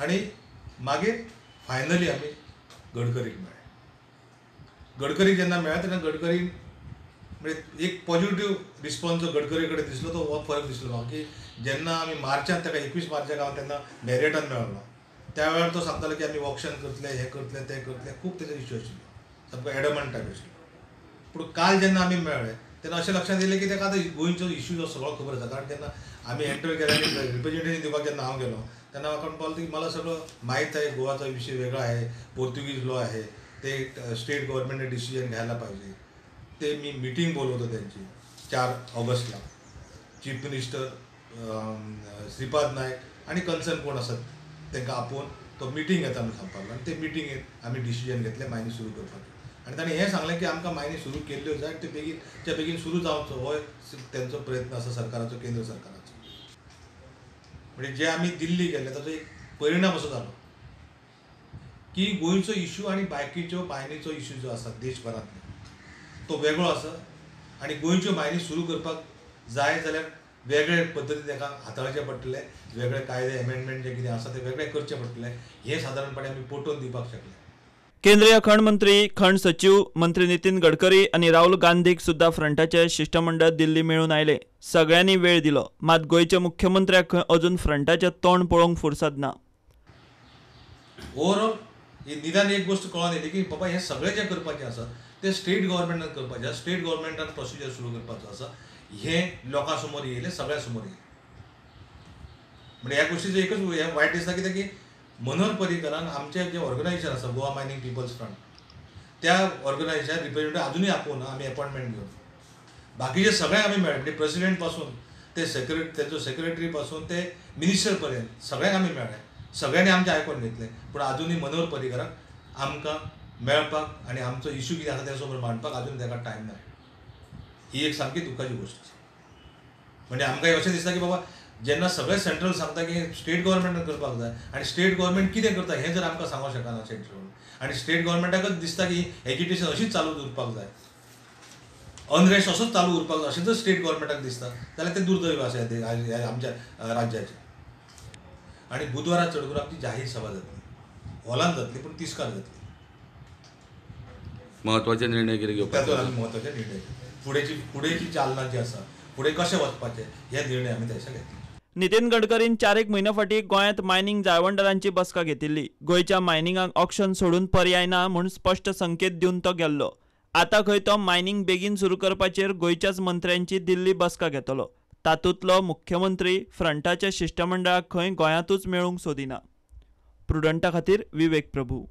आनी मागीर फायनली आमी गडकरीक मेळ्ळे. गडकरी जेन्ना मेळ्ळे तेन्ना गडकरी म्हणजे एक पॉझिटिव्ह रिस्पॉन्स जो गडकरी कडेन दिसलो तो हो फरक दिसलो म्हाका की जेन्ना आमी मार्चांत ताका 21 मार्चाक हांव तेन्ना मॅरियटान मेळ्ळो त्या वेळार तो सांगतालो की आमी ऑक्शन करतले, हें करतले, तें करतले, खूब तेजो इश्यू आशिल्लो, सामको एडमंट टायप आशिल्लो. पूण काल जेन्ना आमी मेळ्ळे तेन्ना अशें लक्षांत येयलें की ताका आतां गोंयचो इश्यू जो सगळो खबर आसा. कारण जेन्ना आमी एंटर केले आनी रिप्रेझेंटेशन दिवपाक जेन्ना हांव गेलो तेन्ना म्हाका म्हणपाक की मला सगळं माहीत आहे, गोवाचा विषय वेगळा आहे, पोर्तुगीज लॉ आहे, ते स्टेट गव्हर्नमेंटने डिसिजन घ्यायला पाहिजे. ते मी मिटींग बोलवतो त्यांची 4 ऑगस्टला, चीफ मिनिस्टर श्रीपाद नायक आनी कन्सर्न कोण आसात तांकां आपोवन तो मिटींग घेता म्हणून सांगपाक लागलो. आनी ते मिटिंगेत आमी डिसिजन घेतलें मायनी सुरू करपाचें. आनी ताणें हें सांगलें की आमकां मायनी सुरू केल्ल्यो जाय, त्यो बेगीनच्या बेगीन सुरू जावचो हो तेंचो प्रयत्न आसा सरकाराचो, केंद्र सरकाराचो. म्हणजे जे आमी दिल्ली गेल्ले ताचो एक परिणाम असो जालो की गोंयचो इश्यू आनी बाकीच्यो मायनीचो इश्यू जो आसा देशभरांतलो तो वेगळो आसा आनी गोंयच्यो मायनी सुरू करपाक जाय जाल्यार वेगळे पद्दतीन ताका हाताळचें पडटलें, वेगळे कायदे एमेंडमेंट जे कितें आसा ते वेगळे करचे पडटले, हें सादारणपणे आमी पटोवन दिवपाक शकले. केंद्रीय खण मंत्री, खण सचिव मंत्री नितीन गडकरी आनी राहुल गांधीक सुद्धा फ्रंटाचे शिष्टमंडळ दिल्ली मेळून आयले. सगळ्यांनी वेळ दिलो, मात गोंयच्या मुख्यमंत्र्याक अजून फ्रंटाचे तोंड पळोवंक फुरसत ना. ओवरऑल निदान एक गोष्ट कळोन येयली की बाबा हें सगळें जें करपाचें आसा तें स्टेट गव्हर्मेंटान करपाचें आसा, स्टेट गव्हर्मेंटान प्रोसिजर सुरू करपाचो आसा, हें लोकां समोर येयलें, सगळ्यां समोर येयलें. म्हणजे ह्या गोष्टीचो एकच हें वायट दिसता कित्याक की मनोहर पर्रीकरान आमचें जें ऑर्गनायजेशन आसा गोवा मायनींग पिपल्स फ्रंट, त्या ऑर्गनायजेशन रिप्रेझेंटेटिव्ह अजुनूय आपोवना आमी अपॉयंटमेंट घेवन. बाकीचे सगळ्यांक आमी मेळ्ळे, म्हणजे प्रेसिडेंट पासून ते तेंचो सेक्रेटरी पासून ते मिनिस्टर पर्यंत सगळ्यांक आमी मेळ्ळे, सगळ्यांनी आमचें आयकून घेतलें. पूण अजुनूय मनोहर पर्रीकराक आमकां मेळपाक आनी आमचो इश्यू कितें आसा त्या समोर मांडपाक अजून ताका टायम ना. ही एक सामकी दुख्खाची गोश्ट आसा. म्हणजे आमकां अशें दिसता की बाबा जेन्ना सगळें सेंट्रल सांगता की स्टेट गव्हर्मेंटान करपाक जाय आनी स्टेट गव्हर्मेंट कितें करता हें जर आमकां सांगूंक शकना सेंट्रल, आनी स्टेट गव्हर्मेंटाकच दिसता की एजिटेशन अशीच चालू उरपाक जाय, अनरेस्ट असोच चालू उरपाक जाय अशें जर स्टेट गव्हर्मेंटाक दिसता जाल्यार तें दुर्दैव आसा आमच्या राज्याचें. आनी बुधवारा चड करून आमची जाहीर सभा जातली, हॉलान जातली पूण तिस्कार जातली. म्हत्वाचे निर्णय कितें घेवपाचे तातूंत आमी म्हत्वाचे निर्णय फुडें फुडेंची चालना जी आसा फुडें कशें वचपाचें हे निर्णय आमी त्या दिसा घेतले. नितीन गडकरीन 4 म्हयन्या फाटीं गोंयांत मायनींग जाळवणदारांची बसका घेतिल्ली. गोंयच्या मायनिंगाक ऑक्शन सोडून पर्याय ना म्हूण स्पश्ट संकेत दिवन तो गेल्लो. आतां खंय तो मायनींग बेगीन सुरू करपाचेर गोंयच्याच मंत्र्यांची दिल्ली बसका घेतलो. तातूंतलो मुख्यमंत्री फ्रंटाच्या शिष्टमंडळाक खंय गोंयांतूच मेळूंक सोदिना. प्रुडंटा खातीर विवेक प्रभू.